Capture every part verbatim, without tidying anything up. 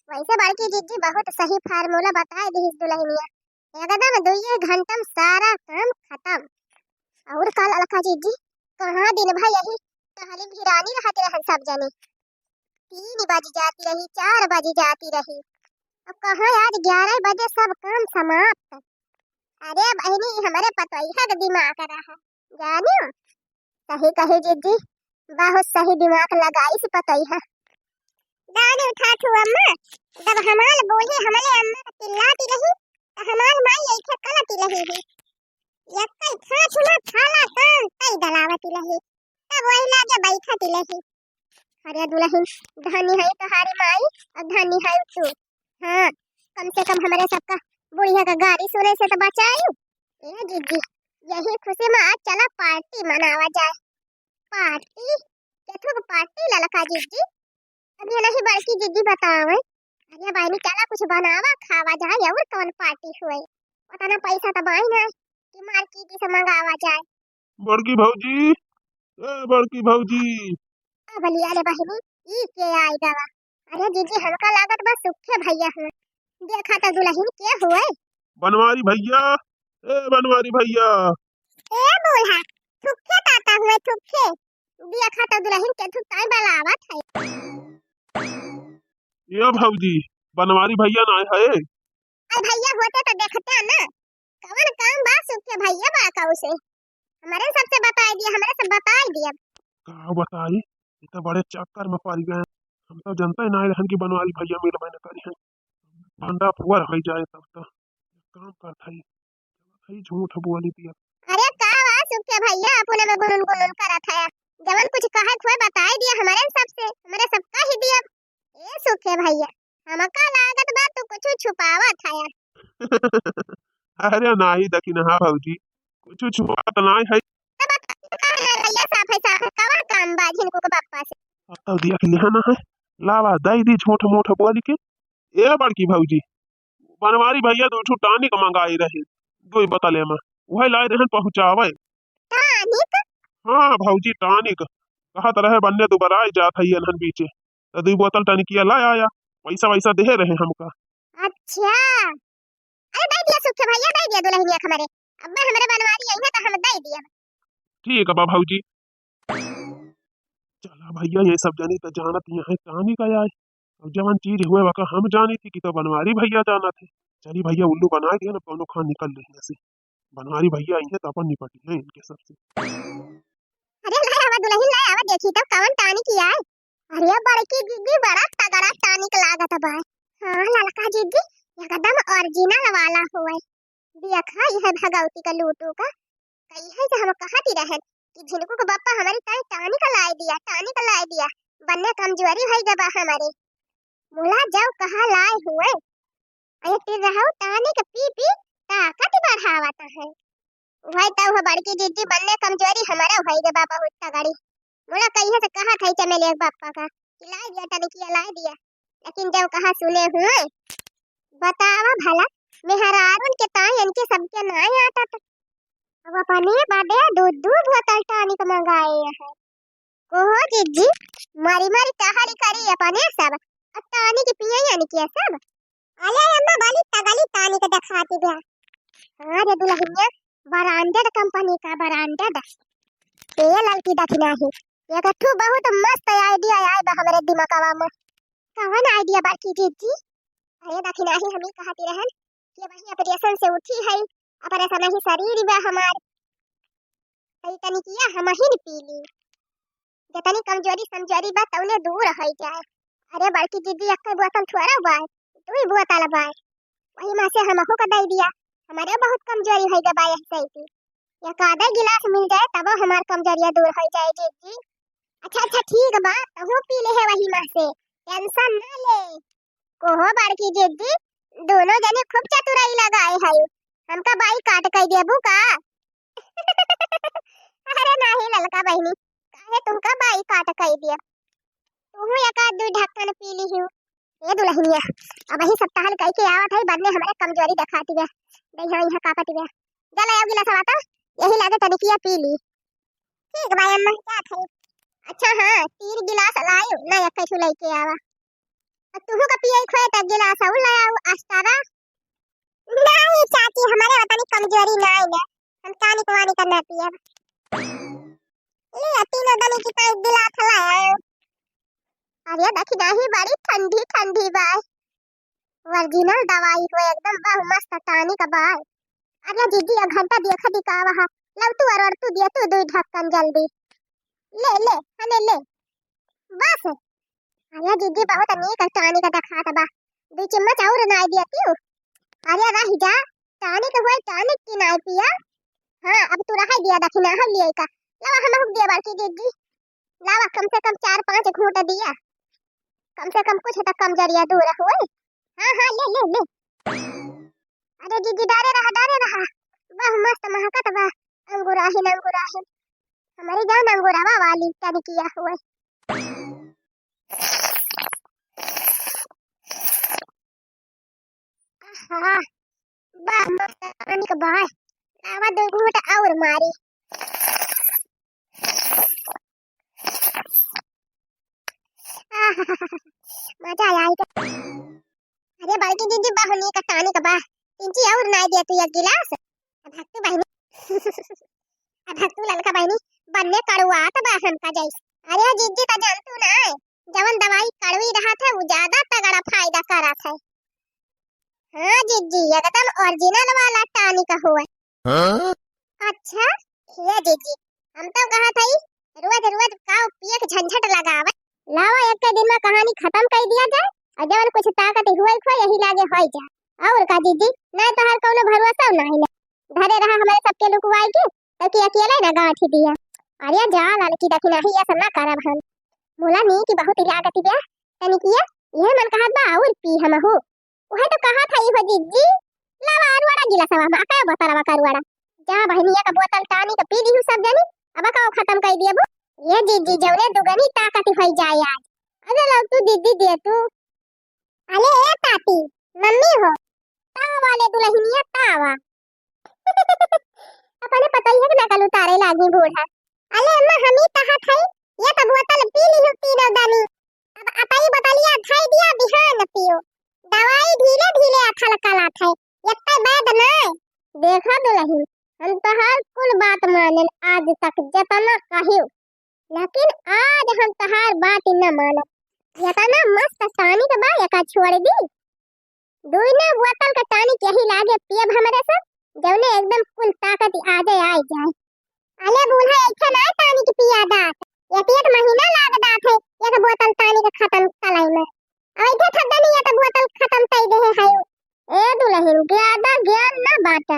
वैसे बड़की जिज्जी बहुत सही formula बताए दिहिस दुलहिनिया। एकदम दुइये घंटा में सारा काम खतम। और का ललका जिज्जी, कहाँ दिन भर यही टहली भिरानी रहत रहन सब जने। तीन बज जाती रही, चार बज जाती रही, अब कहाँ आज ग्यारह बजे सब काम समाप्त। अरे बहिनी, हमरे पतोहिया के दिमाग रहा, जानियो। सही कही जिज्जी, बहुत सही दिमाग लगाइस पतोहिया। दादी उठात हूँ अम्मा, जब हमार बूढ़ी हमरे अम्मा के चिल्लाती रही, त हमार माई ऐसे कलती रही ही। यक्कई ठाठ में थाला कान तई दलावती रही, तब वही लागे बैठती रही। अरे दुलहिन, धनी है तोहारी माई और धनी है तू। हाँ, कम से कम हमरे सबका बुढ़िया का गारी सुने से तो बचायू। ए जिज्जी, यही खुशी में आज चला party मनावा जाए। Party? केथू के party ललका जिज्जी? अब ये नहीं बड़की जिज्जी बतावे। अरे बहिनी, चला कुछ बनावा खावा जाए, और कौन party हुए? उतना पैसा तो बाई ना कि market से मंगावा जाए। बड़की भौजी, ए बड़की भौजी। आ बलिया रे बहिनी, ई के आई गवा? अरे जिज्जी, हमका लागत बा सुखे भैया हुए। देखा तो दुलहिन के हुए? बनवारी भैया, ए बनवारी भैया। ए बूढ़ा, थुक्के ताता हुए, थुक्के। देखा तो दुलहिन के थुक्ताई बलावत है। ए भौजी, बनवारी भैया ना है? अरे भैया होते तो देखते ना, कवन काम बा सुखे भैया बा कहू से। हमरे सबसे बताई दिया, हमरे सब बताई दिया। का बताई, ये तो बड़े चक्कर में पड़ गए। हम तो जनते ना रहन कि बनवारी भैया मिलबे न करी हैं। भंडा फुआ रह जाए तब तो। काम करत हई, हई झूठ बोली दिया। अरे का बा सुखे भैया, अपने में गुनगुन गुनगुन करत है। जवन कुछ कहे खोए बताई दिया हमरे सबसे, हमरे सब कह दिया। ए सुखे भैया, हमका लागत बा तू कुछ छुपावत है। अरे नाही दखिनहा भौजी, कुछ छुपात नाही है। तब आप काहे ना भैया साफे साफे कवन काम बा झिनकू के पप्पा से? अब तो देख लिहा ना है, लावा दई दी झूठ मूठ बोल के। ए बड़की भौजी, बनवारी भैया दू ठो tonic मंगाई रहे, दो बोतले में, वही लाए रहन पहुँचावे। Tonic? हाँ भौजी, tonic। कहत रहे बन्ने दुबराए जात है एनहन बीचे, तो दू बोतल टनिकिया ला आया, पैसा वैसा देहे रहे हमका। अच्छा, अरे दे दिया सुखे भैया, दे दिया दुलहिनिया के हमरे। अब्बा हमरे बनवारी आई है तो हम दे दिया। ठीक बा भौजी। चला भैया, ये सब जनी तो जानत यहाँ है tonic आए। अब जवन चीज हुए वका हम जानी थी कि तो बनवारी भैया जानत है। चली भैया, उल्लू बनाए दिया ना, कौनो खान निकल लेही से। बनवारी भैया आई है तो अपन निपटी है इनके सबसे। अरे लाए आवा दुलहिन, लाए आवा, देखी तो कवन tonic आए। अरे बड़की जिज्जी, बड़ा तगड़ा tonic लागत बा। हाँ ललका जिज्जी, एकदम original वाला हुए। देखा, यह भगवती का लूटू का कही है कि हम कहती रहन कि झिनकू के बापा हमारी ताई tonic लाए दिया, tonic लाए दिया, बन्ने कमजोरी भई गबा हमारे। मुला जाओ कहा लाए हुए। अरे फिर रहो tonic पी पी ताकत बढ़ावत है। वही तो वह बड़की जिज्जी बन्ने कमजोरी हमारा भई गबा बहुत तगड़ी। मुला कहिए से कहा था चमेली के बापा का कि लाए दिया, टनिकिया लाए दिया, लेकिन जब कहा सुने हुए। बतावा भला, मेहरारून के ताई इनके सबके नाई आटत। अब अपने बदे दू दू बोतल tonic मंगाए हैं। कोहो जिज्जी, मारी मारी टहरी करी अपने सब, अब tonic पिए इनके सब। अले अम्मा, बड़ी तगड़ी tonic देखाती बा। हाँ रे दुलहिनिया, branded company का, branded। ए ललकी दखिनही, एक ठू बहुत मस्त idea आए बा हमरे दिमागवा में। कवन idea बड़की जिज्जी? अरे दखिनही, हम ही कहती रहन कि वही operation से उठी है, operation ही शरीर बा हमार, तो ई टनिकिया हम ही न पी ली। जतनी कमजोरी समजोरी बा तौने दूर हो जाए। अरे बड़की जिज्जी, एक बोतल थोड़ा बा, दू बोतल बा, वही में से हमहू का दे दिया, हमारे बहुत कमजोरी हो गबा यही सही। एक आधा गिलास मिल जाए तब हमार कमजोरिया दूर हो जाए जिज्जी। अच्छा अच्छा ठीक बा, तहू पी ले है वही में से, tension ना ले। कोहो बड़की जिज्जी, दोनों जने खूब चतुराई लगाए है, हमका बाई काट कई देबू का? अरे नाही ललका बहिनी, काहे तुमका बाई काट कई दिया? तुहू एक आध दू ढक्कन पी ली हूँ। ए दुलहिनिया, अब ही सब टहल कई के आवत है, बाद में हमरे कमजोरी दिखाती है। दहिया यहाँ कापती है। चल आओ गिलास आता, यही लागे टनिकिया पी ली। ठीक बा अम्मा, जात है। अच्छा हाँ, तीन गिलास लायो ना, एक ठू लेके आवा। तुहू का पिए खोए त गिलास और ले आओ अस्तारा। नहीं चाची, हमारे बतानी कमजोरी ना है ना, हम tonic वानिक ना पिए। ले तीनों दनी की तो एक गिलास ले आए। अरे देखी नहीं, बड़ी ठंडी ठंडी बा, original दवाई हो एकदम, वाह मस्त tonic बा। अरे दीदी, एक घंटा देखा दिखावा है, लव तू और तू दिया तू दो ढक्कन जल्दी। ले ले, हने ले, बस। अरे दीदी, बहुत नीक tonic देखात बा, दो चम्मच और ना दिया तू। अरे रह जा, tonic होए, tonic की ना पिया। हाँ, अब तू रह दिया दखिना, हम लिए का। लवा हम हम दिया बड़की दीदी, लावा कम से कम चार पाँच घूंट दिया, कम से कम कुछ तो कमजोरिया दूर होए। हाँ हाँ, ले ले ले। अरे दीदी, डारे रहा, डारे रहा, वाह मस्त महकत बा, अंगुराहिन अंगुराहिन, हमारी जान अंगुरावा वाली टनिकिया हुए। आहा, बा मस्त tonic बा। लावा दो घूंट और मारी। आहा, मजा आ आई। अरे बड़की दीदी, बा नीक tonic बा, तीन ची और ना दिया तू एक गिलास। अब हक तू बहिनी, अब हक तू ललका बहिनी, बन्ने कड़ुआत बा हमका जैसे। अरे जीजी, त जानतू ना, जवन दवाई कड़वी रहत है, वो ज्यादा तगड़ा फायदा करत है। हाँ जीजी, एकदम original वाला tonic हुए। हाँ? अच्छा, ये जीजी, हम तो कहत हई, रोज रोज का पिए के झंझट लगावे। लावा एक के दिन में कहानी खत्म कर दिया जाए, और जवन कुछ ताकत हुए खोए यही लागे होई जाए। और का जीजी, ना तोहार कौनो भरोसा ना है ना। धरे रहा हमारे सबके लुकवाई के, तब कि अकेले ना गांठ ही दिया। अरे जा ललकी दखिना ही, ऐसा ना करब हम। बोला नी कि बहुत ही लागत बा, तनी किया, ये मन कहत बा और पी हम हो। उहे तो कहत हई हो जीजी, लावा अरुआड़ा गिलासवा में, अका बोतलवा का अरुआड़ा। जा बहिनिया का बोतल tonic पी लीहू सब जनी, अब अका खत्म कर दिया बो। ये जीजी, जौने दुगनी ताकत होई जाए आज। अरे लव तू दीदी दे तू। अरे ए ताती, मम्मी हो, तावा ले दुलहिनिया तावा। अपने पतोहिया के नकल उतारे लागी बूढ़ा। अले अम्मा, हम ही कहत हई, ये तो बोतल पी ली हो तीनों दनी। अब अतई बोतलिया धई दिया, बिहान पियो। दवाई धीरे धीरे अथल कलात है, यत्ते बैद ना। देखा दुलहिन, हम तोहार कुल बात मानन आज तक जतना कहियो, लेकिन आज हम तोहार बात न मानब। यतना मस्त tonic बा, एका छोड़ दी। दुइना बोतल का tonic यही लागे पियब हमरे से, जौने एकदम कुल ताकत आजे आइ जाए। अले बूढ़ा, ऐसे ना tonic पिया दात, एक एक महीना लाग दात है एक बोतल tonic खत्म कलाई में। अब ऐसे थक गनी, ये तो बोतल खत्म कई दे है। ए दुलहिन, ज्यादा ज्ञान ना बांटा,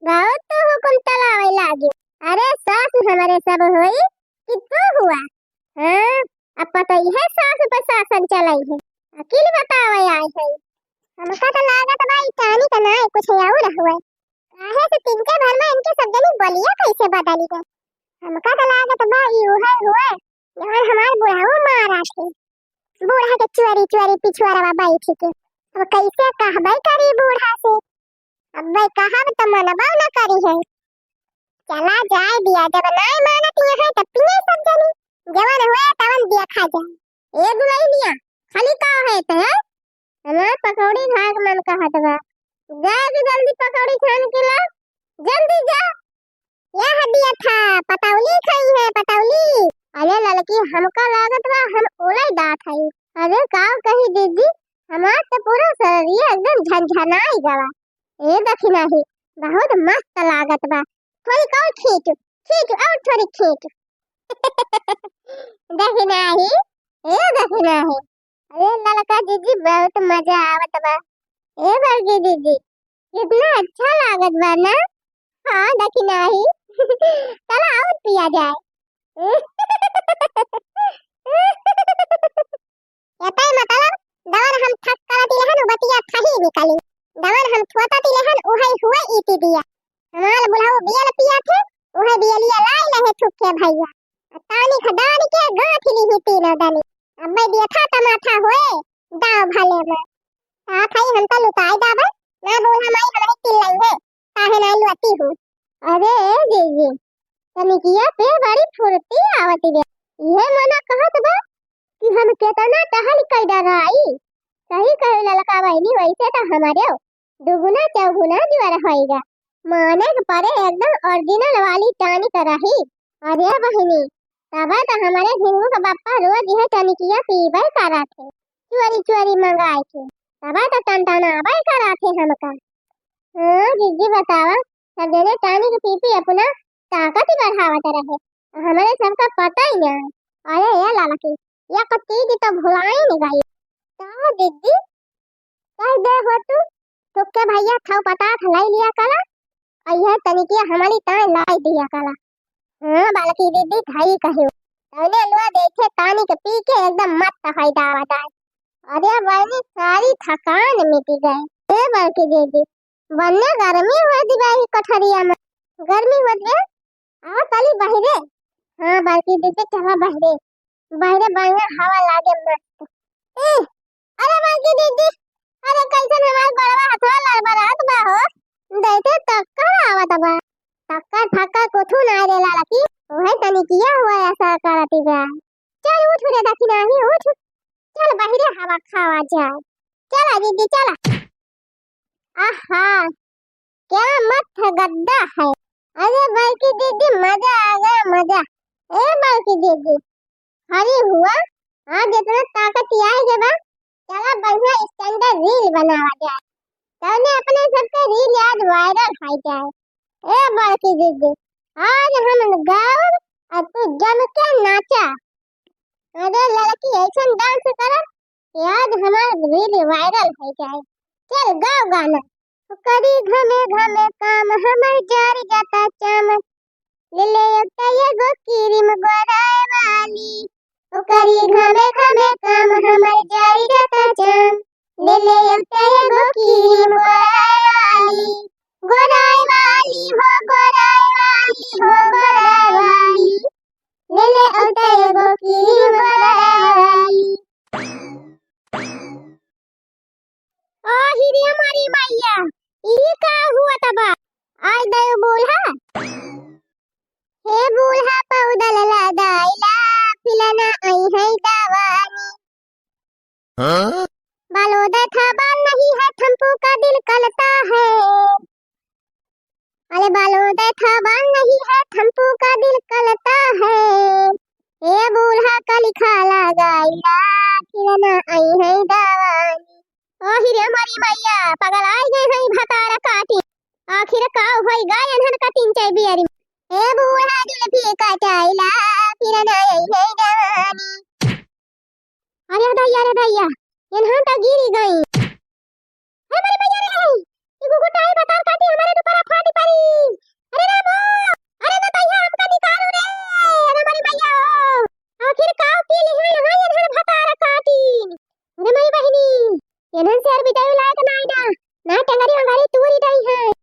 बहुत तो हुकुम चलावे लागे। अरे सास हमरे सब होई कि तू हुआ? हाँ, अब पता ही है सास पे शासन चलाई है, अकिल बतावे आए है। हमका तो लागत बा ई tonic ना है, कुछ और हुए। काहे से तिनके भर में इनके सब जनी बोलिया कैसे बदली गए? हमका तो लागत बा ई उहे हुए, जवन हमार बुढ़ाऊ मारा थे। बूढ़ा के चोरी चोरी पिछुआरवा बैठ के। अब कैसे कहबे करी बूढ़ा से? अब भाई कहब त मनबा न करी है। चला जाए दिया, जब नाय मानत यहाँ त पिए सब जनी। जवन हुए तवन देखा जाए। ए दुलहिनिया, खाली का है ते, हैं? हमार पकौड़ी खाए के मन कहत बा। जा के जल्दी पकौड़ी छान के ला, जल्दी जा। यह दिया था, पतौली खाई है, पतौली। अरे ललकी, हमका लागत बा हम ओलाई दात हई। अरे का कही दीदी, हमार तो पूरा शरीर एकदम झनझनाई गवा। ए दखिना ही, बहुत मस्त लागत बा। थोड़ी और खींच, खींच और थोड़ी खींच। दखिना ही, ए दखिना ही। अरे ललका जीजी, बहुत मजा आवत बा। ए बड़की जीजी, कितना अच्छा लागत बा ना? हाँ, दखिना ही। चला और पिया जाए। एतई मतलब, दवन हम थक करत इलहन, उ बतिया थही निकली। दवन हम थोतत इलहन, उहई हुए इति दिया। हमार बुढ़ऊ बियल पिया थे, उहई बियलिया लाई लहे थुके भैया। तानी खदान के गांठ ली ही तीनों दनी। अब मैं दिया था तमाथा हुए, दाव भले में। आ खाई हम तो लुकाई दाबे, ना बूढ़ा माई हमरे चिल्लाई है, काहे ना लुआती हूँ। अरे जीजी, तनिकिया पे बड़ी फुर्ती आवत रे। ये मना कहत बा कि हम केतना टहल कई डराई। सही कहे ललका बहिनी, वैसे तो हमरे दुगुना चौगुना ज्वर होइगा। माने के परे एकदम original वाली tonic रही। अरे बहिनी, तबे तो हमरे झिंगू के बप्पा रोज यह टनिकिया पीबे करत है, चोरी चोरी मंगाए के। तबे तो टनटनाबे करत है हमका। हाँ दीदी, बतावा, सब जने tonic पी पी अपना ताकत ही बढ़ावत रहे, हमरे सबका पता ही ना। अरे ये ललकी, या कत्ती की तो भुलाई नहीं गई। का दीदी, कह दे हो तू, तुक्के भैया थाउ पता था लाई लिया कला, और यह तनिकिया हमारी ताए लाई दिया कला। हाँ बड़की दीदी, थाई कहियो, तौने लुआ देखे tonic पी के एकदम मस्त होई दावा दाई। अरे बहनी, सारी थकान मिटी गई। ए बड़की दीदी, बन्ने गर्मी होत बा ई कोठरिया में। गर्मी होत बा? आवा चली बहिरे। हाँ बड़की दीदी, चला बहिरे। बहिरे बढ़िया हवा लागे मस्त। ए, अरे बड़की दीदी, अरे कैसन हमार गोड़वा हथवा लड़बड़ात बा हो। देखे चक्कर आवत बा। चक्कर फक्कर कुछु ना रे ललकी। ओहे तनिकिया हुआ ऐसा करती बा। चल उठ रे दखिनाही, उठ। चल बहिरे हवा खावा जाए। चला दीदी, चला। आहा, क्या मस्त गद्दा है। अरे बड़की दीदी, मजा आ गया, मजा। ए बड़की दीदी, हरी हुआ, आज इतना ताकत आई के बा, चला बढ़िया standard reel बनावा जाए। तौने अपने सबके reel आज viral हो जाए। ए बड़की दीदी, आज हम गाउब और तू जम के नाचा। अरे लड़की, ऐसन dance करब कि आज हमार reel viral हो जाए। चल गाओ गाना। करी घमे घमे काम हमर जरि जाता चाम, ले ले अउता एगो cream गोराए वाली। ओ करी घमे घमे काम हमर जरि जाता चाम, ले ले अउता एगो cream गोराए वाली। गोराए वाली हो, गोराए वाली हो, गोराए वाली। ले ले अउता एगो cream गोराए वाली। ओ हिरिया मोरी मैया, ई का हुआ तबा? आई दयो बूल्हा। हे बूल्हा पौदल लगाइला, फिलना आई है दवानी। हाँ? बालो दे था बाल नहीं है, थम्पू का दिल कलता है। अरे बालो दे था बाल नहीं है, थम्पू का दिल कलता है। ए बूल्हा कली खा लगाइला, फिर ना आई है दवानी। ओ हिरे मोरी मैया, पगल आई गए हैं भतारा काटी। आखिर का होई गा एन्हन का तीन चार बियरी। ए बूल्हा जुल्फी कटाइला, फिर ना आई है दवानी। अरे दैया, अरे दैया, एन्हन तो गिरी गई। अरे मोरी मैया रे, ई गुगुटाई बतार काटी हमारे दुपरा फाटी परी। अरे रामो, अरे ना दैया, हमका निकालू रे। अरे मोरी मैया हो, आखिर काव पी लिहे यहाँ एन्हन भतार काटी। अरे मोरी बहिनी, एन्हन से अउर बितावे लायक नाई ना, ना टंगरी वंगरी तूरी दई है।